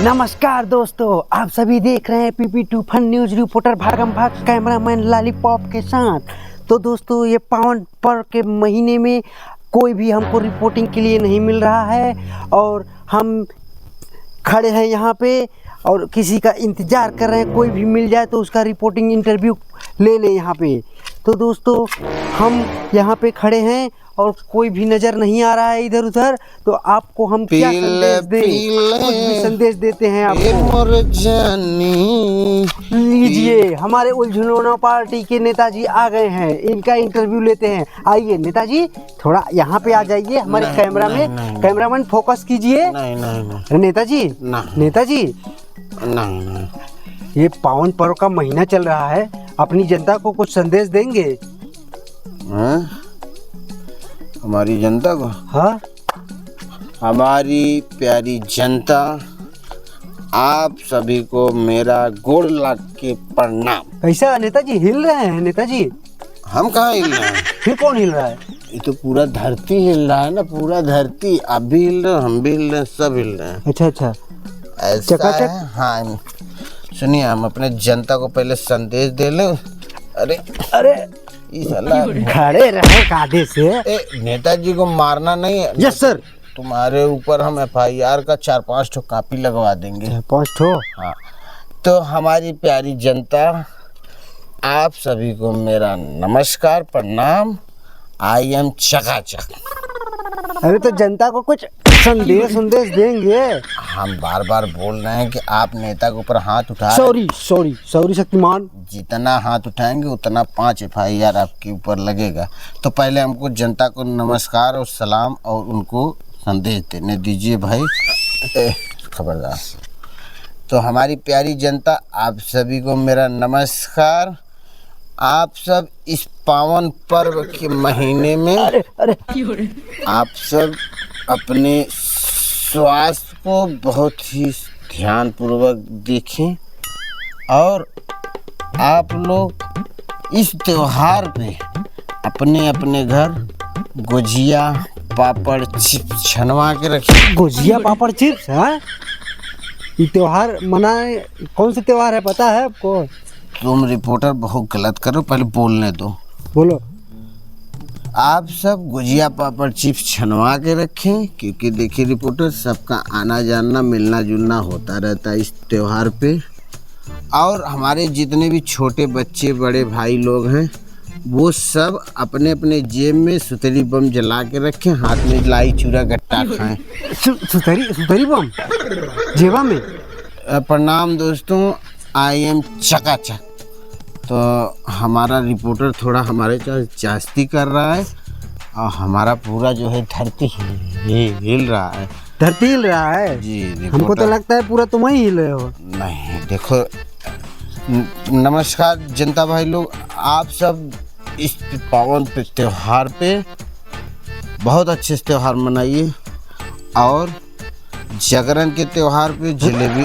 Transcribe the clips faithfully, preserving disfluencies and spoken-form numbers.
नमस्कार दोस्तों, आप सभी देख रहे हैं P P to fun news, reporter भागम भाग, कैमरामैन लॉलीपॉप के साथ। तो दोस्तों, ये पावन पर्व के महीने में कोई भी हमको रिपोर्टिंग के लिए नहीं मिल रहा है और हम खड़े हैं यहाँ पे और किसी का इंतज़ार कर रहे हैं, कोई भी मिल जाए तो उसका रिपोर्टिंग इंटरव्यू ले लें यहाँ पे। तो दोस्तों, हम यहाँ पे खड़े हैं और कोई भी नज़र नहीं आ रहा है इधर उधर, तो आपको हम क्या पीले, संदेश दें? पीले। कुछ भी संदेश देते हैं आपको। ए मोर जानी। लीजिए, हमारे उलझुनोना पार्टी के नेताजी आ गए हैं, इनका इंटरव्यू लेते हैं। आइए नेताजी, थोड़ा यहाँ पे आ जाइए हमारे नहीं, कैमरा नहीं, में। नहीं, नहीं। कैमरामैन फोकस कीजिए। नहीं, नहीं, नहीं। अरे नेताजी, नहीं। नेताजी। नहीं, नहीं। ये पावन पर्व का महीना चल रहा है, अपनी जनता को कुछ संदेश देंगे? हाँ? हमारी जनता को? हाँ। हमारी प्यारी जनता, आप सभी को मेरा गोड़ लाग के प्रणाम। कैसा नेताजी हिल रहे हैं नेताजी? हम कहाँ हिल रहे हैं? फिर कौन हिल रहा है? ये तो पूरा धरती हिल रहा है ना, पूरा धरती। आप भी हिल रहे हो, हम भी हिल रहे हैं, सब हिल रहे हैं। अच्छा, अच्छा। ऐसा चकाचक। है, हाँ। सुनिए, हम अपने जनता को पहले संदेश दे लें। अरे, अरे, ई साला। खड़े रहे कायदे से। ए, नेताजी को मारना नहीं है। Yes sir. तुम्हारे ऊपर हम एफआईआर का चार पांच ठो कॉपी लगवा देंगे। चार पांच ठो? हाँ। तो हमारी प्यारी जनता, आप सभी को मेरा नमस्कार, प्रणाम। I am चकाचक। अरे तो जनता को कुछ संदेश, संदेश देंगे। हम बार बार बोल रहे हैं कि आप नेता के ऊपर हाथ उठा रहे हैं। Sorry, sorry, sorry Shaktimaan. जितना हाथ उठाएंगे उतना पांच एफआईआर आपके ऊपर लगेगा। तो पहले हमको जनता को नमस्कार और सलाम और उनको संदेश देने दीजिए भाई। ए, खबरदार। तो हमारी प्यारी जनता, आप सभी को मेरा नमस्कार। आप सब इस पावन पर्व के महीने में अरे, अरे। आप सब अपने स्वास्थ्य को बहुत ही ध्यानपूर्वक देखें और आप लोग इस त्योहार पे अपने अपने घर गुजिया, पापड़, चिप्स छनवा के रखें। गुजिया, पापड़, चिप्स, हाँ? ये त्योहार मनाए, कौन सा त्योहार है, पता है आपको? तुम रिपोर्टर बहुत गलत करो, पहले बोलने दो। बोलो। आप सब गुजिया, पापड़, चिप्स छनवा के रखें, क्योंकि देखिए रिपोर्टर, सबका आना जाना, मिलना जुलना होता रहता है इस त्योहार पे। और हमारे जितने भी छोटे बच्चे, बड़े भाई लोग हैं, वो सब अपने अपने जेब में सुतरी बम जला के रखें, हाथ में लाई चूरा गट्टा खाएं। सु-, सुतरी, सुतरी बम जेबा में? अ, प्रणाम दोस्तों, I am चकाचक। तो हमारा रिपोर्टर थोड़ा हमारे साथ जास्ती कर रहा है और हमारा पूरा जो है धरती हिल, हिल, हिल रहा है। धरती हिल रहा है? जी, हमको तो रिपोर्टर। लगता है पूरा तुम ही हिल रहे हो। नहीं, देखो, न-, नमस्कार जनता भाई लोग, आप सब इस पावन पे, त्योहार पे बहुत अच्छे से त्योहार मनाइए और जागरण के त्योहार पे जलेबी।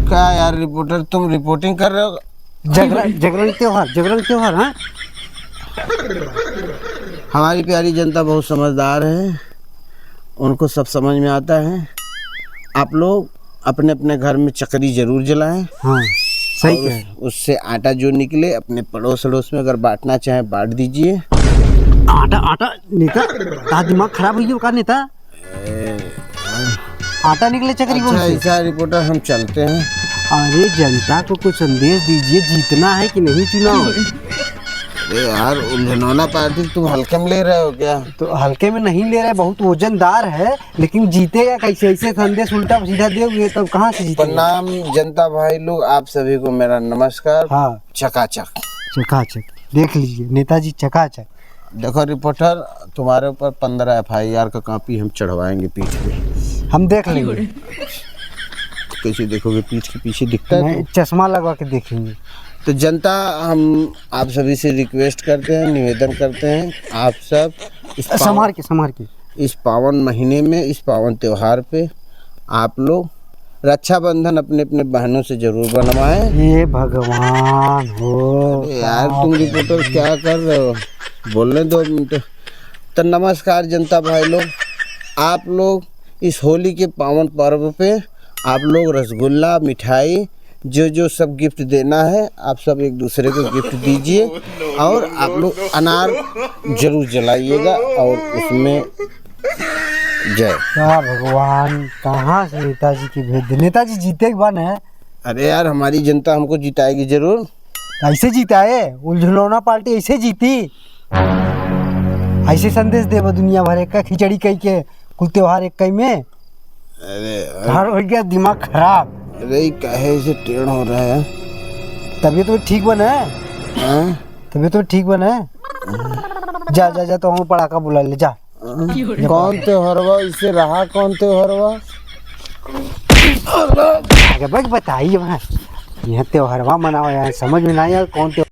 क्या यार रिपोर्टर, तुम रिपोर्टिंग कर रहे हो? जागरण, जागरण त्योहार, जागरण त्योहार, हाँ? हमारी प्यारी जनता बहुत समझदार है, उनको सब समझ में आता है। आप लोग अपने अपने घर में चकरी जरूर जलाएं। हाँ, सही और कह रहे। उस-, उससे आटा जो निकले अपने पड़ोस अड़ोस में अगर बांटना चाहें, बांट दीजिए। आटा, आटा नेता, का दिमाग खराब हो गया का नेता? आटा निकले चकरी बम अच्छा, से। ऐसा रिपोर्टर, हम चलते हैं। अरे जनता को कुछ संदेश दीजिए, जीतना है कि नहीं चुनाव? अरे यार, उलझनौना पार्टी तुम हल्के में ले रहे हो क्या? तो हल्के में नहीं ले रहे, बहुत वजनदार है, लेकिन जीतेगा कैसे? ऐसे संदेश उल्टा सीधा दोगे तब कहाँ से जीतेगा? प्रणाम जनता भाई लोग, आप सभी को मेरा नमस्कार। हाँ। चकाचक। चकाचक, देख लीजिए नेताजी चकाचक। देखो रिपोर्टर, तुम्हारे ऊपर पन्द्रह एफआईआर का कॉपी हम चढ़वाएंगे पीठ पे। हम देख लेंगे। कैसे देखोगे, पीठ के पीछे दिखता है नहीं, तो? चश्मा लगवा के देखेंगे। तो जनता, हम आप सभी से रिक्वेस्ट करते हैं, निवेदन करते हैं, आप सब इस पावन, संभार के, संभार के। इस पावन महीने में, इस पावन त्योहार पे आप लोग रक्षाबंधन अपने अपने बहनों से जरूर बनवाएं। हे भगवान हो। अरे यार, तुम रिपोर्टर क्या कर रहे हो? बोलने दो मिनट। तो नमस्कार जनता भाई लोग, आप लोग इस होली के पावन पर्व पे आप लोग रसगुल्ला, मिठाई, जो जो सब गिफ्ट देना है, आप सब एक दूसरे को गिफ्ट दीजिए और आप लोग अनार जरूर जलाइएगा और उसमें जय। का भगवान, कहाँ से नेताजी के भेज दे? नेताजी जीते के बा न? अरे यार, हमारी जनता हमको जिताएगी जरूर। ऐसे जीताए? उलझुलौना पार्टी ऐसे जीती? ऐसे संदेश देबो दुनिया भर एक खिचड़ी कई के, कुल त्योहार एक कई में? अरे, अरे। हर हो गया दिमाग खराब। अरे, ये काहे से टेढ़ हो रहा है? तबीयत तो ठीक बने? हाँ? तबीयत तो ठीक बने? जा, जा, जा, तो हम पड़ाका बुला ले, जा। हाँ? कौन त्योहारवा, इसे रहा कौन त्योहारवा? आगे बैठ, बताइए वहाँ। यहाँ त्योहारवा मनावा, यहाँ समझ में ना आया कौन त्योहार।